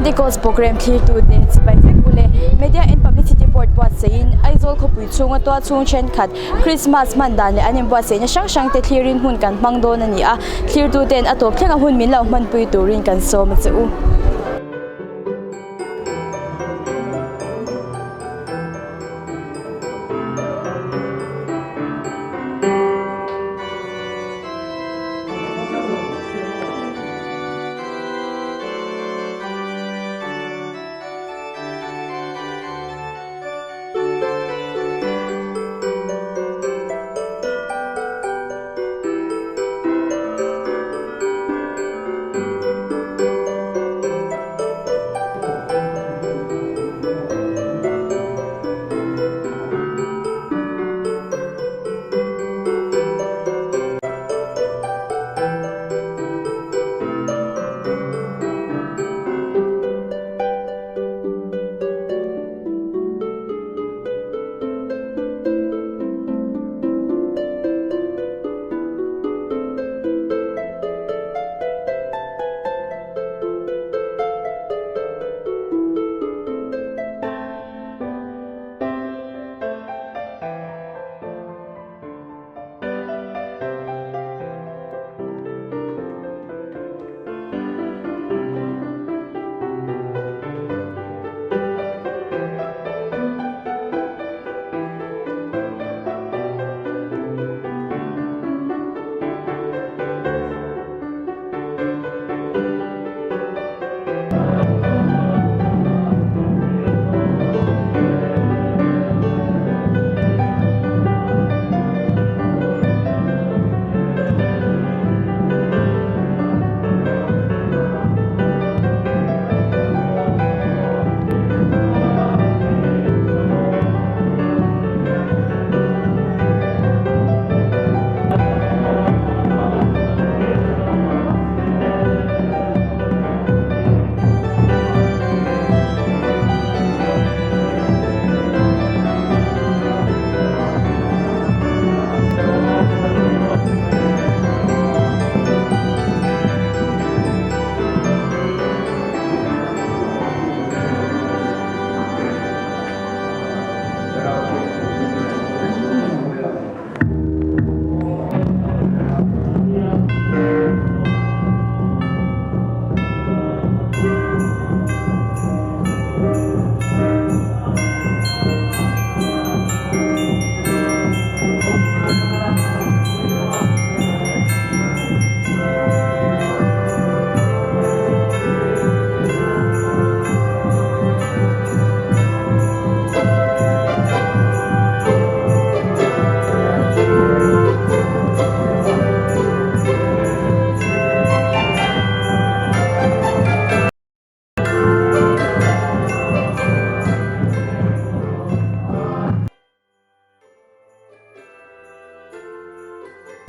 Pentecost Programme thlirtute chibai vek ule Media and Publicity Board buatsaihin Aizawl khawpui chhunga tual chhung thenkhat Christmas hman dan leh an inbuatsaihna hrang hrang te thlirin hun kan hmang dawn a ni a, thlirtuten a tawp thleng a hun min lo hmanpui turin kan sawm a che u.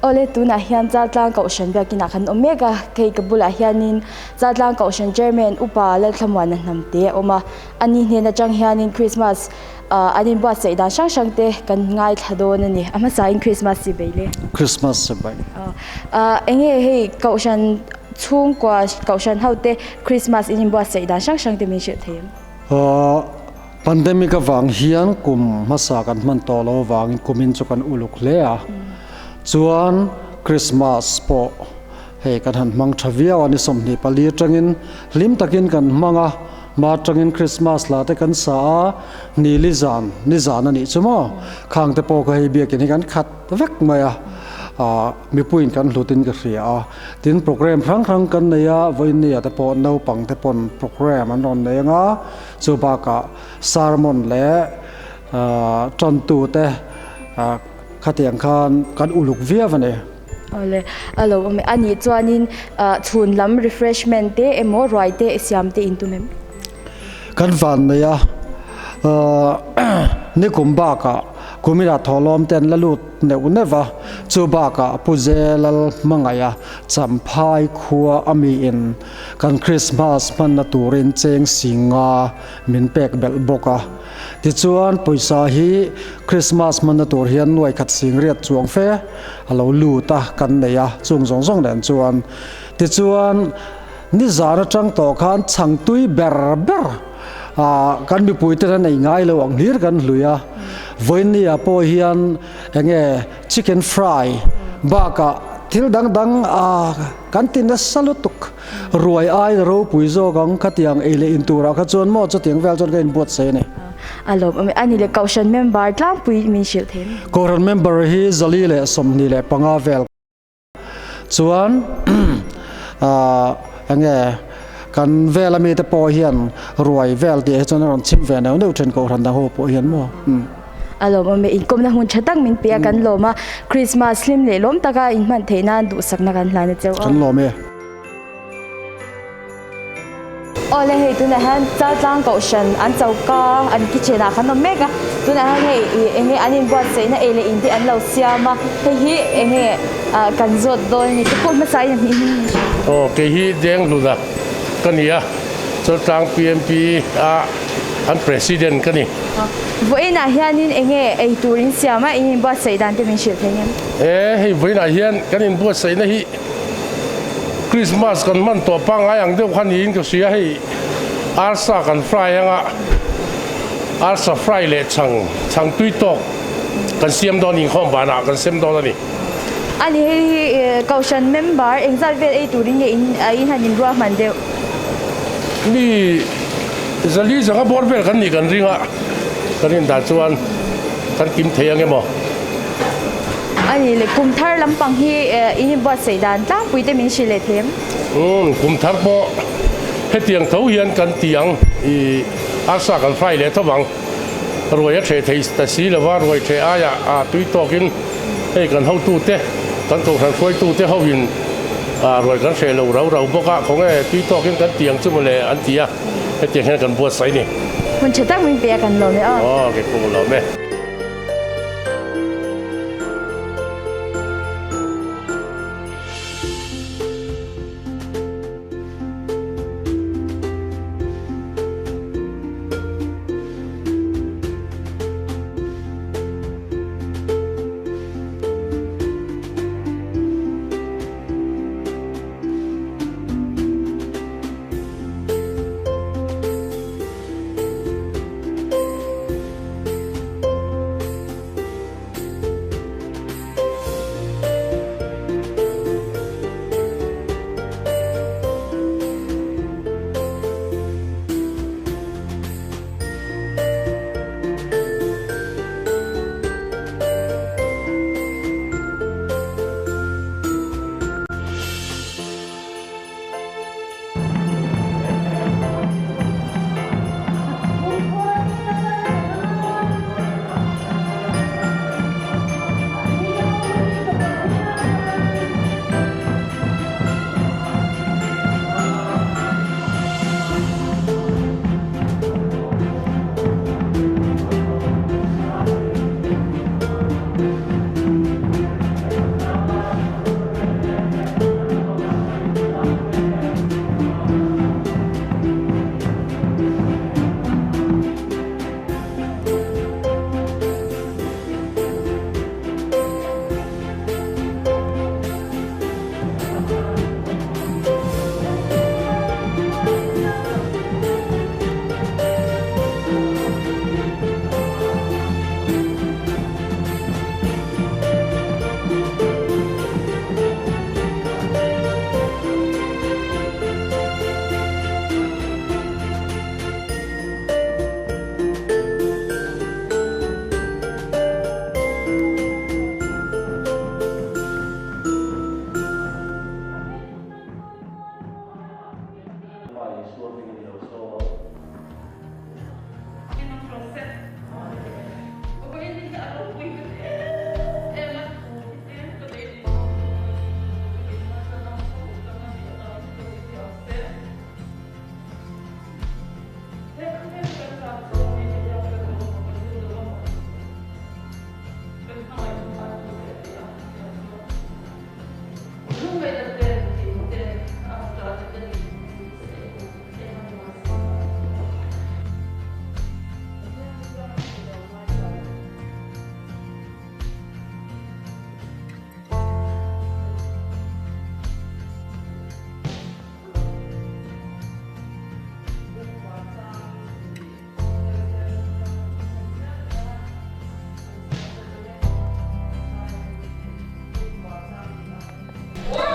Awle tunah hian Chaltlang Kohhran biakinah kan awm mek a, kei ka bulah hianin Chaltlang Kohhran Chairman Upa Lalthlamuana Hnamte a awm a, ani hnen atang hianin Christmas ah an inbuatsaih dan hrang hrang te kan ngaithla dawn a ni, a hmasain Christmas chi bei le. Christmas chi bei. Ah enge hei Kohhran chhungkua Kohhran ho te Christmas in inbuatsaih dan hrang hrang te min hrilh thei em? Ah Pandemic avang hian kum hmasa kan hman tawh lo avangin kumin chu kan uluk hle a, chuan Christmas pawh hei kan han hmang tha viau a ni 24 atangin hlim takin kan hmang a, hma atangin Christmas la te kan sa a, ni li zan ni zan a nih chu maw khang te pawh kha hei biakin hi kan khat vek mai a, ah mipuiin kan hlutin ka hria a, tin program hrang hrang kan nei a, vawiin te pawh naupang te pawn program an rawn nei ang a. Chu bakah sermon leh tantute khatiang khan kan uluk viau a ni. Awle, a lo awm e. A nih chuanin chhun lam refreshment te emaw ruai te siam te in tum em? Kan van nei a, nikum bakah kuminah thawhlawm te an la lut neuh neuh va, chu bakah Pu Zelal hmangaih a Champhai khua a miin Kan Christmas hmanna turin cheng singa min pek belh bawk a. Tichuan pawisa hi Christmas hmanna tur hian nuai khat sing riat chuang fe a lo lut a kan nei a, chung zawng zawng nen chuan. Tichuan Nizan atang tawh khan chhang tui ber ber kan mipuite an ei ngai lo ang hlir kan hlui a. Vawiinni ah pawh hian enge chicken fry bakah thil dang dang kan ti nasa lutuk. Ruai aiin a ropui zawk ang khatiang ei leh in turah kha chuan maw chutiang vel chuan ka inbuatsaih a ni. A lawm awm e. A ni le, Kohhran member tlangpui min hrilh thei em? Kohhran member hi 425 vel chuan enge kan vela mite pawh hian ruai vel tih hi chuan a rawn chhim ve neuh neuh thin Kohhran dang ho pawh hian maw. A lawmawm e, inkawmna hun tha tak min pe a, kan lawm a, Krismas hlim leh lawm taka inhman theih nan duhsakna kan hlan a cheu a. Kan lawm e. Awle hei tunah hian Chaltlang Kohhran an choka an kitchen ah khan awm mek a, tunah hian hei ih enge an inbuatsaihna ei leh in te an lo siam a, hei hi enge ah kan zawt dawn a ni, ka pawh hmasa in a hming hi. Aw kei hi Denghluna ka ni a, Chaltlang PMP a an President ka ni. Vawiinah hianin enge ei tur in siam a, in inbuatsaih dan te min hrilh thei ngem? E, hei vawiinah hian kan inbuatsaihna hi Christmas kan hman tawh pangngai ang deuh kha niin ka hria, hei arsa kan fry anga arsa fry leh chhang, chhang tui tawk kan siam dawn inkhawm vanah kan sem dawn a ni. A ni, hei hi Kohhran member engzat vel ei turin nge in in han inruahman deuh? Mi Zali zanga bawr vel kan nih kan ring a, kan indah chuan kan kim thei ang emaw? A ni le, kum thar lampang hi in inbuatsaih dan tlangpui te min hrilh leh thei em? Umm, kum thar pawh hetiang tho hian kan ti ang, i arsa kan fry leh tho vang. Ruai a ṭheh thei ta si lova, ruai ṭheh aiah a tui tawkin hei kan hotute, kan kohhran hruaitute hoin ruai kan hreh lo rau rau bawk a, khawnge tui tawkin kan ti ang chu mawle an ti a. Hetiang hian kan buatsaih ni. Hmun tha tak min pe a kan lawm e aw. Aw kei pawh ka lawm e.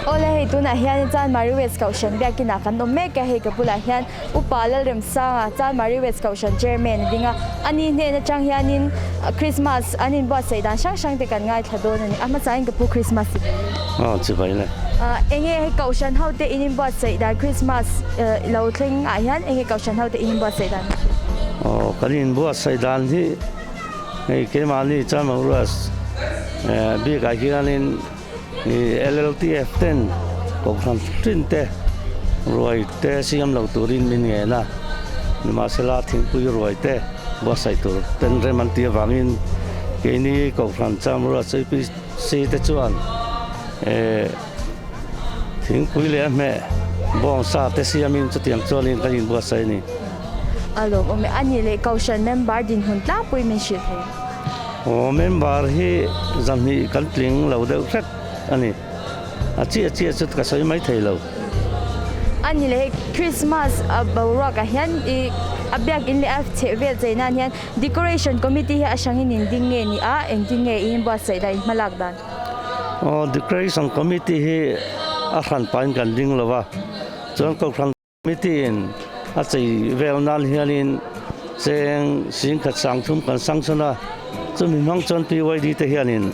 Awle hei tunah hian Chanmari West Kohhran biakinah kan awm mek a, hei ka bulah hian Upa Lalremsanga Chanmari West Kohhran Chairman a ding a, ani hnen atang hianin Christmas an inbuatsaih dan hrang hrang te kan ngaithla dawn a ni. A hmasain ka pu Christmas i vel e. Aw chibai le. Enge hei Kohhran ho te in inbuatsaih dan Christmas lo thleng ah hian enge Kohhran ho te in inbuatsaih dan hi? Aw kan inbuatsaih dan hi hei keimahni Chanmari West bikah hianin LLTF ten Kohhran hrin te ruai te siam lo turin min ngen a, nimahsela thingpui ruai te buatsaih tur ten rem an tih avangin keini Kohhran Chamrua CPC te chuan thingpui leh a hmeh bawngsa te siamin chutiang chuanin kan inbuatsaih a ni. A lawmawm e. A nih leh Kohhran member dinhmun tlangpui min hrilh thei. Aw member hi 200 kan tling lo deuh hret a ni. A chiah chiah chu ka sawi mai thei lo. A ni leh hei Christmas a boruak ah hian i a biakin leh a chheh vel chei nan hian decoration committee hi a hrangin in ding nge ni a, engtin nge i inbuatsaih dan, in hmalak dan? Aw decoration committee hi a hran pahin kan ding lo va, chuan kohhran Committee-in a chei vel nan hianin cheng singkhat sangthum kan sanction a, chumi hmang chuan PYD te hianin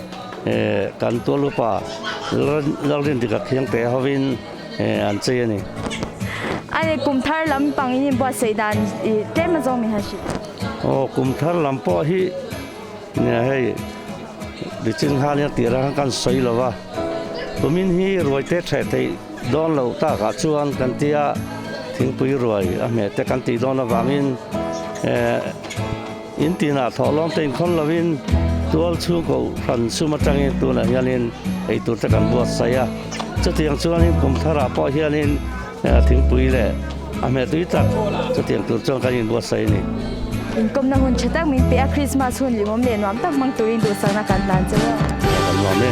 kan tual upa Lalrindika Khiangte hovin an chei a ni. A ni, kum thar lam pang in inbuatsaih dan i tlem a zawng min han hrilh. Aw, kum thar lam pawh hi hei Bichin khan a tirah khan kan sawi lo va, kumin hi ruaite ṭheh theih Dawn loh takah chuan kan tia thingpui ruai a hmeh te kan tih dawn avangin in tinah thawhlawm te inkhawn lovin tual chhung kohhran sum atangin tunah hianin eitur te kan buatsaih a. Chutiang chuanin kum tharah pawh hianin thingpui leh a hmeh tui tak chutiang tur chuan kan inbuatsaih a ni. Inkawmna hun tha tak min pe a, Krismas hun limawm leh nuam tak hmang turin duhsakna kan hlan che u. Kan nuam e.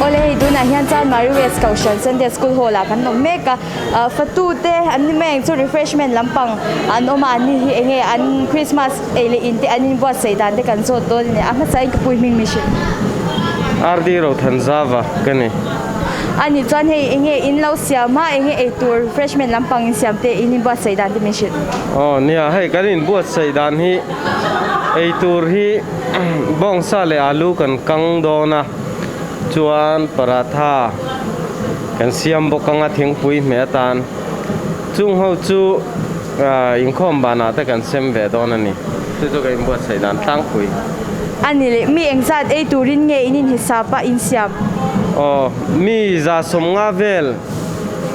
Awle hei tunah hian Chanmari West Kohhran Sunday School Hall ah kan awm mek a, fatu te an ni mai ang chu refreshment lampang an awm a, an ni hi enge an Christmas ei leh in te an inbuatsaih dan te kan zawt dawn a ni. A hmasa in ka pui hming min hrilh. RD Rothanzava ka ni. A nih chuan hei enge in lo siam a, enge ei tur refreshment lampang in siam te in inbuatsaih dan te min hrilh. Aw nia hei kan inbuatsaih dan hi ei tur hi bawngsa leh alu kan kang dawn a, chuan paratha kan siam bawk ang a thingpui hmeh atan. Chung ho chu inkhawm banah te kan sem ve dawn a ni. Chu chu ka inbuatsaih dan tlangpui. A ni leh, mi engzat ei turin nge in inhisap a insiam? Aw, mi 150 vel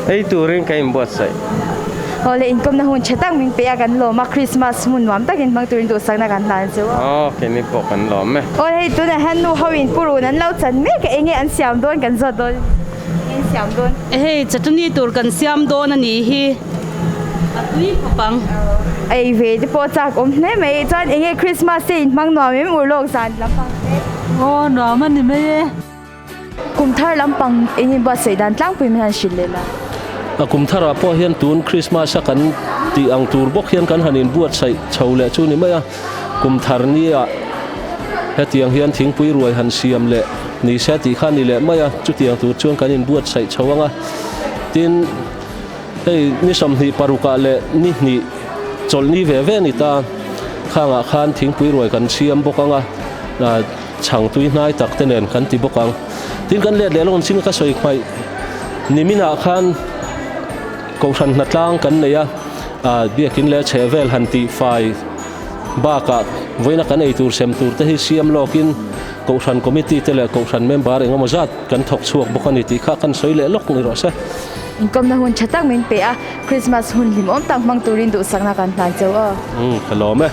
ei turin ka inbuatsaih. Aw le, inkawmna hun tha tak min pe a, kan lawm a, Christmas hmun nuam takin hmang turin duhsakna kan hlan che u a. Aw, keini pawh kan lawm e. Aw hei, tunah hian nu ho in purun an lo chan mek a, enge an siam dawn kan zawt dawn. Enge an siam dawn? Hei, chutney tur kan siam dawn a nih hi, a tui khawp ang. Ei ve te pawh chak awm hle mai, chuan enge Christmas te in hmang nuam em urlawk zan lampang te? Aw, nuam a ni mai e. Kum thar lampang eng in buatsaih dan tlangpui mai han hrilh leh la. A kum tharah pawh hian tun Christmas a kan tih ang tur bawk hian kan han inbuatsaih chho leh chu ni mai a. Kum thar nia hetiang hian thingpui ruai han siam leh ni se tih kha ni leh mai a, chutiang tur chuan kan inbuatsaih chho ang a. Tin, hei ni 26 ah leh ni hnih chawlhni ve ve a ni ta, khangah khan thingpui ruai kan siam bawk ang a. Chhang tui hnai tak te nen kan ti bawk ang. Tin kan let leh lawng chin ka sawi hmaih niminah khan Kohhran hnatlang kan nei a, biakin leh chheh vel han tih fai bakah vawiina kan ei tur sem tur te hi siam lawkin Kohhran committee te leh Kohhran member engemaw zat kan thawk chhuak bawk a ni tih kha kan sawi leh lawk ni rawh se. Inkawmna hun tha tak min pe a, Christmas hun hlimawm tak hmang turin duhsakna kan hlan cheu aw. Umm ka lawm e.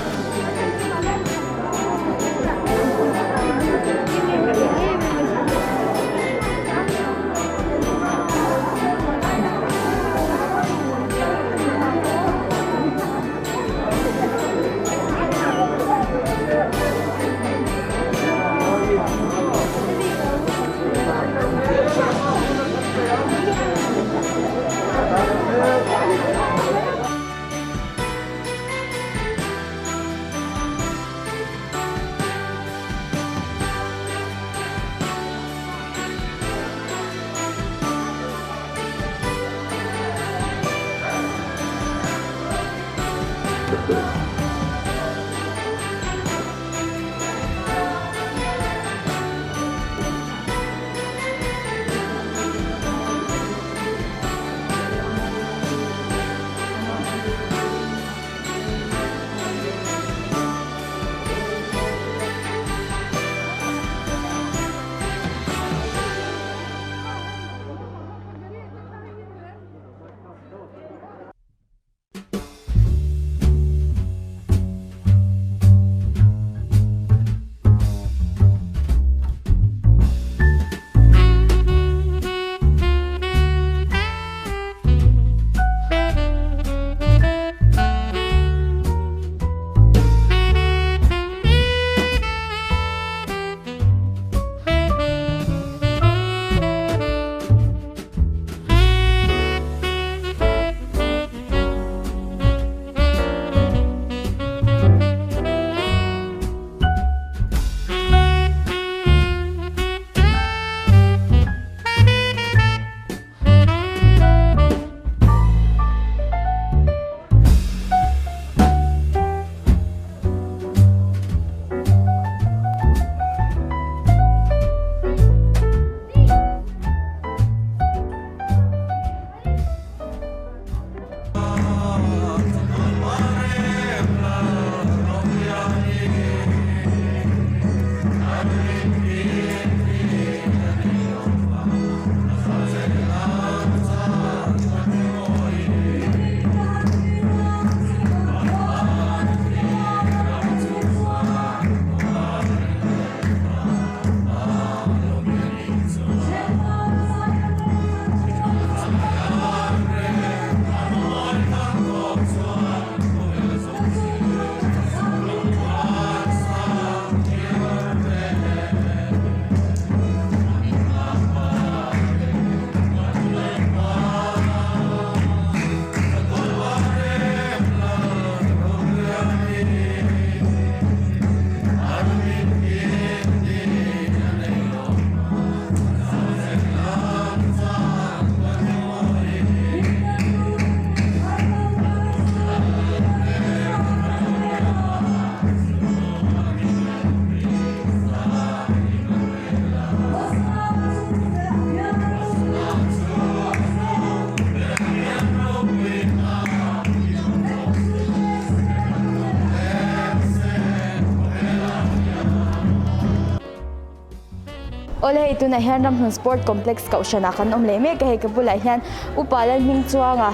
Awle hei tunah hian Ramhlun Sport Complex Kohhranah kan awm leh mek a, hei ka bulah hian Upa Lalhming Chuanga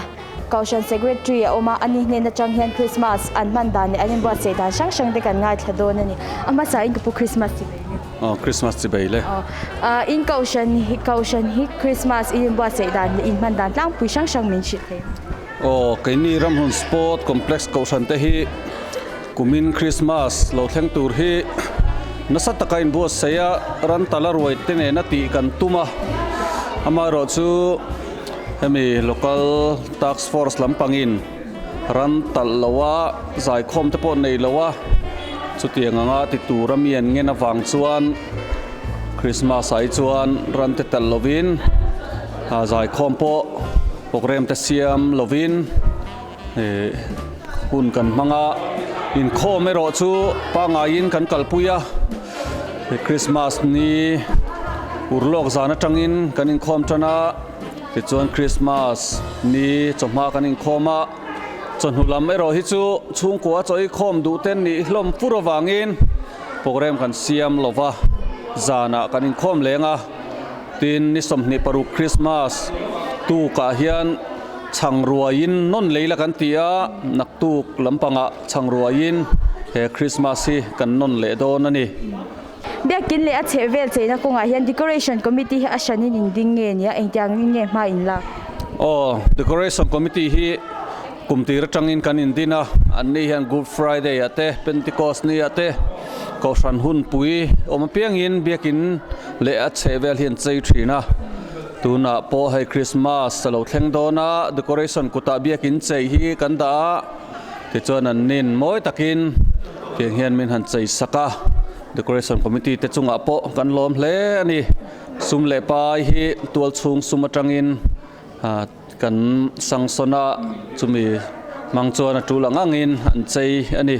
Kohhran Secretary a awm a, ani hnen atang hian Christmas an hman dan leh an inbuatsaih dan hrang hrang te kan ngaithla dawn a ni. A hmasa in ka pu Christmas chi bei le. Aw Christmas chi bei le. Aw in Kohhran hi Kohhran hi Christmas in inbuatsaih dan leh in hman dan tlangpui hrang hrang min hrilh thei. Aw keini Ramhlun Sport Complex Kohhran te hi kumin Christmas lo thleng tur hi nasa taka inbuatsaih a ran tala ruai te nena tih kan tum a, amaherawhchu Hemi local task force lampangin ran talh lo a, zaikhawm te pawh nei lo a, chutiang anga ti tura mi an ngen avang chuan Christmas ah hi chuan ran te talh lovin zaikhawm pawh program te siam lovin hun kan hmang a, inkhawm erawh chu pangaiin kan kalpui a, Christmas ni urlawk zan atangin kan inkhawm tan a, tichuan Christmas ni chawhma kan inkhawm a, chawhnu lam erawh hi chu chhungkua chaw eikhawm duh ten nih hlawm fur avangin program kan siam lo va, zanah kan inkhawm leng a, tin ni 26 Christmas tukah hian. Chhang ruaiin nawn lei la kan ti a, naktuk lampangah chhang ruaiin he Christmas hi kan nawn leh dawn a ni. Biakin leh a chheh vel cheina kawngah hian Decoration Committee hi a hranin in ding nge nia, engtiangin nge hma in lak? Aw, Decoration Committee hi kum tir atangin kan indin a, anni hian Good Friday ah te, Pentecost ni ah te, Kohhran hunpui awm apiangin biakin leh a chheh vel hi an chei thin a. Tunah pawh hei Christmas a lo thleng dawn a, decoration kutah biakin chei hi kan dah a, tichuan an nin mawi takin tiang hian min han chei sak a, decoration committee te chungah pawh kan lawm hle a ni. Sum leh pai hi tual chhung sum atangin kan sangsawn a, chumi hmang chuan a tul ang angin an chei a ni.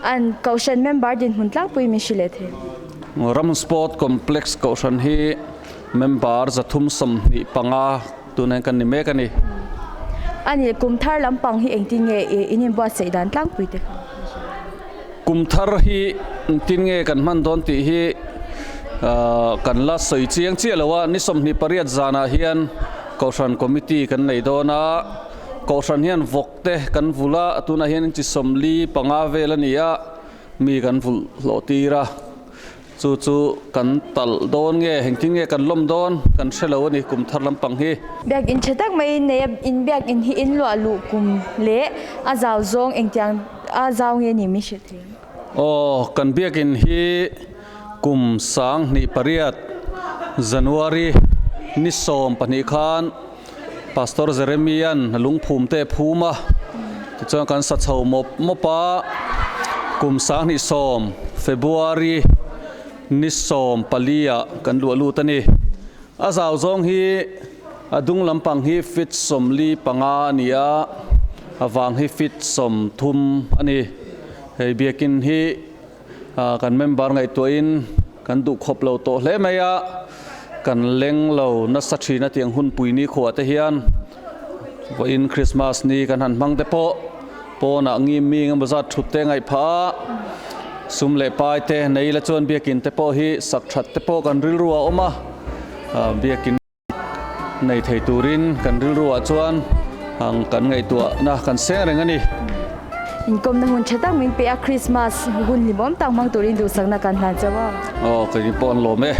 An Kohhran member dinhmun tlangpui min hrilh leh thei. Ram Sport Complex Kohhran hi member 325 tunah hian kan ni mek a ni. A nih, kum thar lampang hi engtin nge in inbuatsaih dan tlangpui te kha? Kum thar hi engtin nge kan hman dawn tih hi kan la sawi chiang chiah lo a, ni 28 zanah hian Kohhran Committee kan nei dawn a, Kohhran hian vawk te kan vulh a, tunah hian inchi 45 vel a ni a, mi kan vulh hlawh tir a, chu chu kan talh dawn nge, engtin nge kan lawm dawn kan hre lo a ni kum thar lampang hi. Biakinn tha tak mai in nei a, in biakinn hi in luah luh kum leh a zau zawng engtiang a zau nge ni min hrilh thei ang? Aw, kan biakinn hi kum 2008 January ni 12 khan Pastor Jeremia'n lungphum te a phum a, tichuan kan sa chho mawp mawp a, kum 2010 February ni 14 ah kan luah lut a ni. A zau zawng hi a dung lampang hi feet 45 a ni a, a vang hi feet 30 a ni. Hei biakin hi Kan member ngaihtuahin kan duhkhawp lo tawh hle mai a, kan leng lo nasa thin a tiang hunpui ni khuah te hian vawiin Christmas ni kan han hmang te pawh pawnah ngim mi engemaw zat thut te ngaih phah a, sum leh pai te nei la chuan biakin te pawh hi sak that te pawh kan rilru a awm a, biakin. Nei thei turin kan rilruah chuan kan ngaihtuahna kan seng reng a ni. Inkawmna hun tha tak min pe a, Christmas hun hlimawm tak hmang turin duhsakna kan hlan chauh a. Aw, kei pawh an lawm e.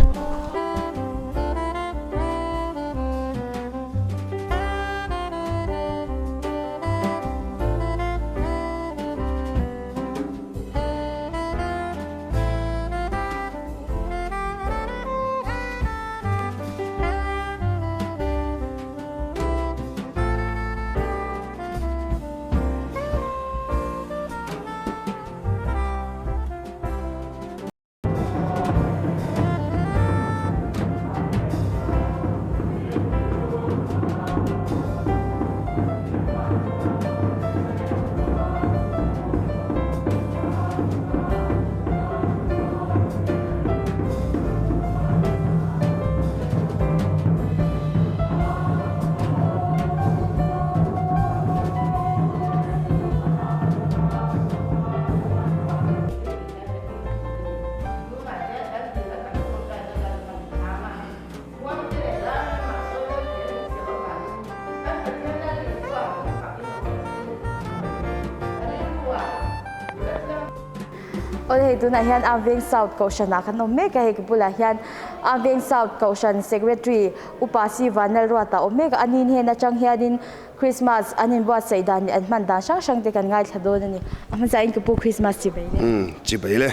Awle hei tunah hian Arveng South Kohhranah kan awm mek a, hei ka bulah hian Arveng South Kohhran Secretary Upa Si Vanlalruata a awm mek a, anin hen atang hianin Christmas an inbuatsaih dan leh an hman dan hrang hrang te kan ngaithla dawn a ni. A hmasain ka pu Christmas chibai le. Umm chibai le.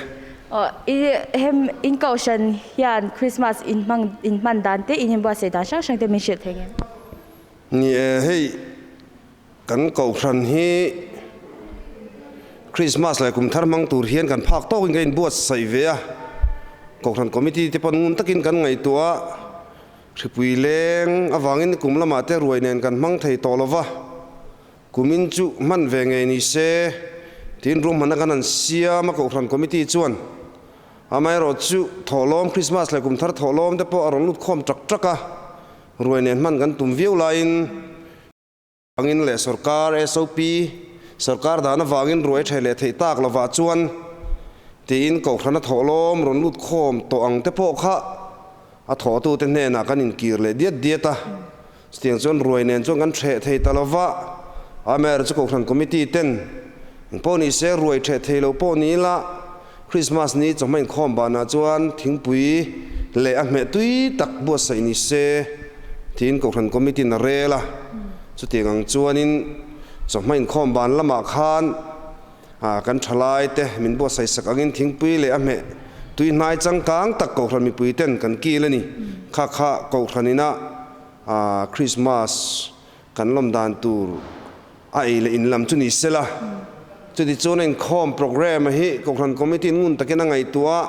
Aw i hem in Kohhran hian Christmas in hmang in hman dan te in inbuatsaih dan hrang hrang te min hrilh thei ngem? Ni e hei Kan Kohhran hi Krismas leh kum thar hmang tur hian kan phak tawkin kan inbuatsaih ve a, Kohhran Committee te pawn ngun takin kan ngaihtuah a, hripui leng avangin kum lamah te ruai nen kan hmang thei tawh lova, kumin chu hman ve ngei ni se tiin ruahmanna kan han siam a Kohhran Committee chuan amaherawh chu thawhlawm Krismas leh kum thar thawhlawm te pawh a rawn lut khawm tak tak a, ruai nen hman kan tum viau laiin. Angin leh sorkar SOP, sorkar dan avangin ruai tha leh theih tak lovah chuan tiin kohhrana thawhlawm rawn lut khawm tawh ang te pawh kha a thawhtute hnenah kan inkir leh diat diat a. Chutiang chuan ruai nen chuan kan hreh thei ta lova, amaherawhchu chu kohhran committee ten engpawh ni se ruai hreh thei lo pawh ni ila Christmas ni chawhma inkhawm banah chuan thingpui leh a hmeh tui tak buatsaih ni se tiin Kohhran Committee in a rel a. Chutiang ang chuanin chawhma inkhawm ban lamah khan kan thalai te min buatsaih sak angin thingpui leh a hmeh tui hnai changkang tak Kohhran mipui ten kan kil a ni. Kha kha Kohhran ina Christmas Kan lawm dan tur a ei leh in lam chu ni sela, chuti chuan a inkhawm programme a hi Kohhran Committee in ngun takin a ngaihtuah a,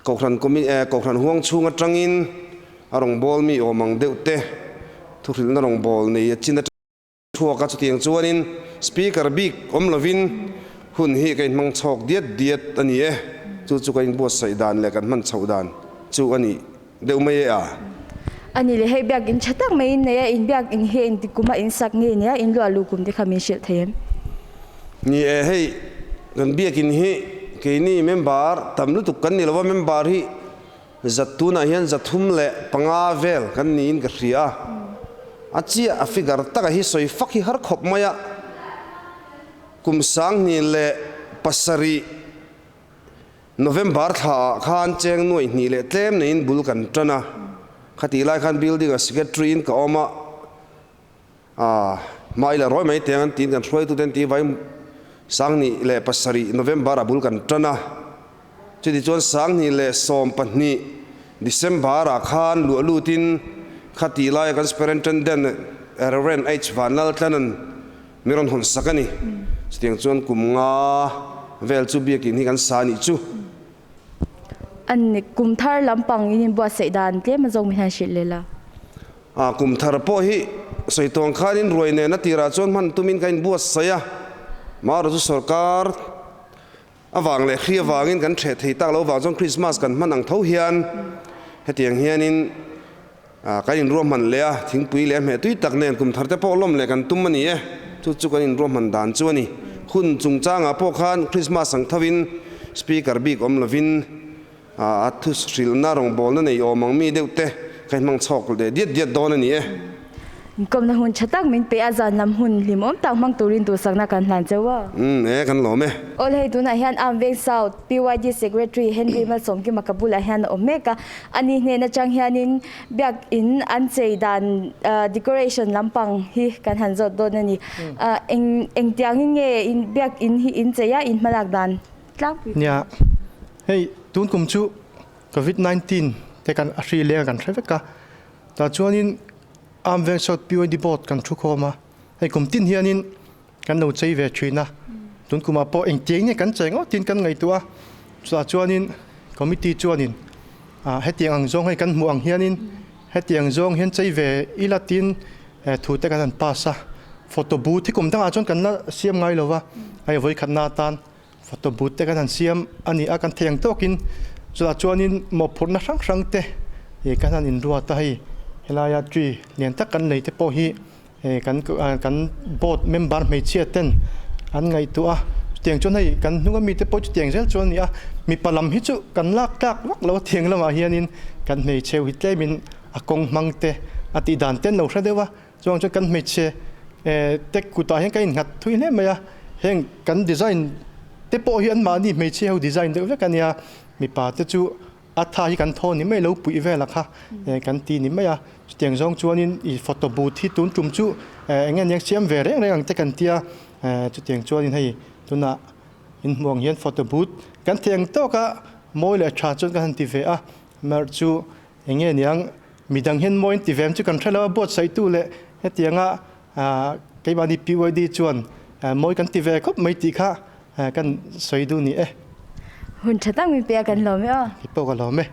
Kohhran Commi eh Kohhran huang chhung atangin a rawngbawlmi awm ang deuh te thuhrilhna rawngbâwl nei a chin atangin. Chhuak a, chutiang chuanin Speaker bik awm lovin hun hi ka inhmang chhawk diat diat a ni e. Chu chu ka inbuatsaih dan leh kan hman chhoh dan chu a ni deuh mai e a. A ni le, hei biak in tha tak mai in nei a, in biak in hi engti kum a in sak nge nia, in luah luh kum te kha min hrilh thei em? Ni e, hei kan biak in hi keini member tam lutuk kan ni lo a, member hi Zat tunah hian 305 vel kan niin ka hria a, a chiah a figure taka hi sawi fak hi har khawp mai a, kum 2007 November thla ah khan cheng nuaih hnih leh tlem neiin bul kan tan a, khatih lai khan building a secretary in ka awm a, A, mah ila rawi mai teng an tiin kan hruaitute an ti vai 2007 November ah bul kan tan a, chuti chuan 2012 December ah khan luah lutin khati laia kan Superintendent Rev. H Vanlaltlanan mi rawn hawn sak a ni. Chutiang chuan kum nga vel chu biakin hi kan sa nih chu. An kum thar lampang in inbuatsaih dan tlem a zawng min han hrilh leh la. A kum thar pawh hi sawi tawng khanin ruai nen a tirah chuan hman tumin ka inbuatsaih a, Marawh chu sawrkar avang leh hri avangin kan hreh thei tak lo vang chuan Krismas kan hman ang tho hian hetiang hianin kan inruahman leh a, thingpui leh a hmeh tui tak nen kum thar te pawh lawm leh kan tum a ni e, chu chu kan inruahman dan chu a ni. Hun chungchangah pawh khan Krismas ang thovin Speaker bik awm lovin A thu hrilhna rawngbawlna nei awm ang mi deuh te ka hmang chhawk leh diat diat dawn a ni e. Inkawmna hun tha tak min pe a, zan lam hun hlimawm tak hmang turin duhsakna kan hlan cheu a. Umm e, kan lawm e. Awl hei tunah hian Arm Veng South PYD Secretary Henry Malsawmkima ka bulah hian a awm mek a, ani hnen atang hianin biakin an chei dan decoration lampang hi kan han zawt dawn a ni. Eng engtiangin nge biakin hi in chei a, in hmalak dan tlangpui. Nia, Hei tun kum chu Covid 19 te kan a hri leng a kan hre vek a, tah chuanin Arm Veng South PYD Board kan thu khawm a, hei kum tin hianin kan lo chei ve thin a, tun kumah pawh engtiang nge kan chei ngawt tin kan ngaihtuah a, chutah chuanin committee chuanin ah hetiang ang zawng hei kan hmuh ang hianin hetiang zawng hian chei ve ila tin thu te kan han pass a, photo booth hi kum dangah chuan kan la siam ngai lo va, hei vawikhatna atan Photo booth te kan han siam a ni a, kan thei ang tawkin chutah chuanin mawhphurhna hrang hrang te ih kan han inruat a, hei helaia tree lian tak kan lei te pawh hi eh kan kan board member hmeichhia ten an ngaihtuah a, chutiang chuan hei kan hnunga mite pawh chutiang zel chuan a ni a, mipa lam hi chu kan lak tlak vak lo a thiang lamah hianin kan hmeichhe hi tlemin a kawng hmang te a tih dan te an lo hre deuh a. Chuang chuan kan hmeichhe te kutah hian ka innghat thui hle mai a, heng kan design te pawh hi anmahni hmeichhe ho design deuh vek a nia, mipa te chu a tha hi kan thaw ni mai lo puih vel a kha kan ti ni mai a, chutiang zawng chuanin ih photo booth hi tun tum chu eng nge nia siam ve reng reng ang te kan tia, chutiang chuanin hei tunah inhmuh ang hian photo booth kan thei ang tawk a mawi leh tha chuan kan han ti ve a, merh chu Eng nge niang, midang hian mawi an ti ve ang chu kan hre lo a, buatsaihtu leh hetianga keimahni PYD chuan mawi kan ti ve khawp mai tih kha kan sawi duh ni e. Hun tha tak min pe a, kan lawm e aw. Kei pawh ka lawm e.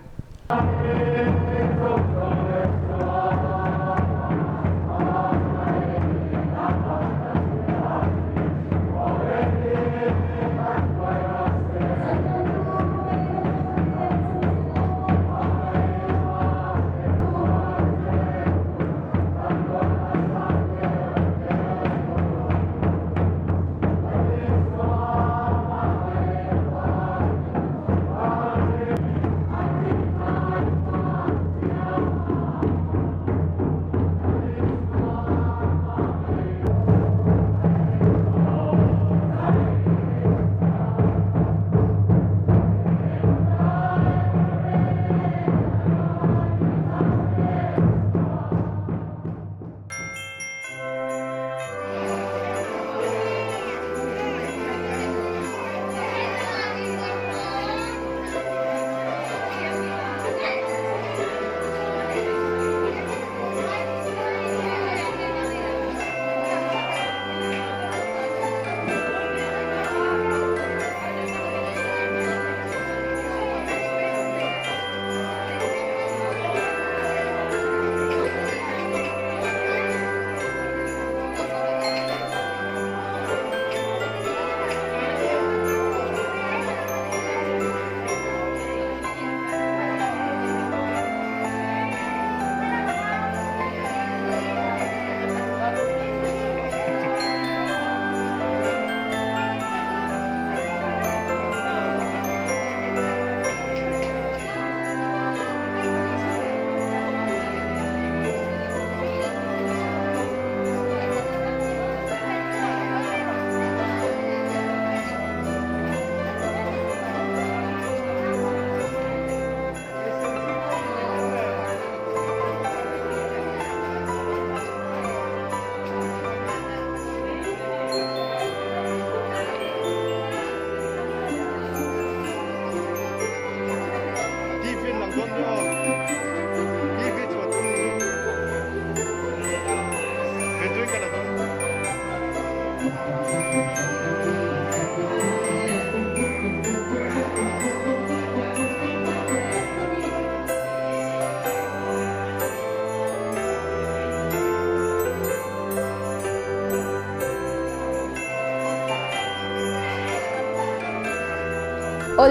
Awle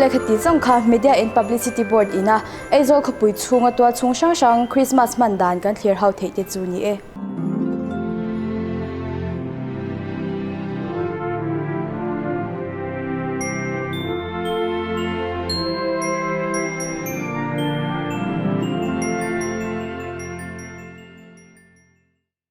khati zawng kha Media and Publicity Board ina Aizawl khawpui chhunga tual chhung hrang hrang Christmas hman dan kan thlir ho theih te chu ni e.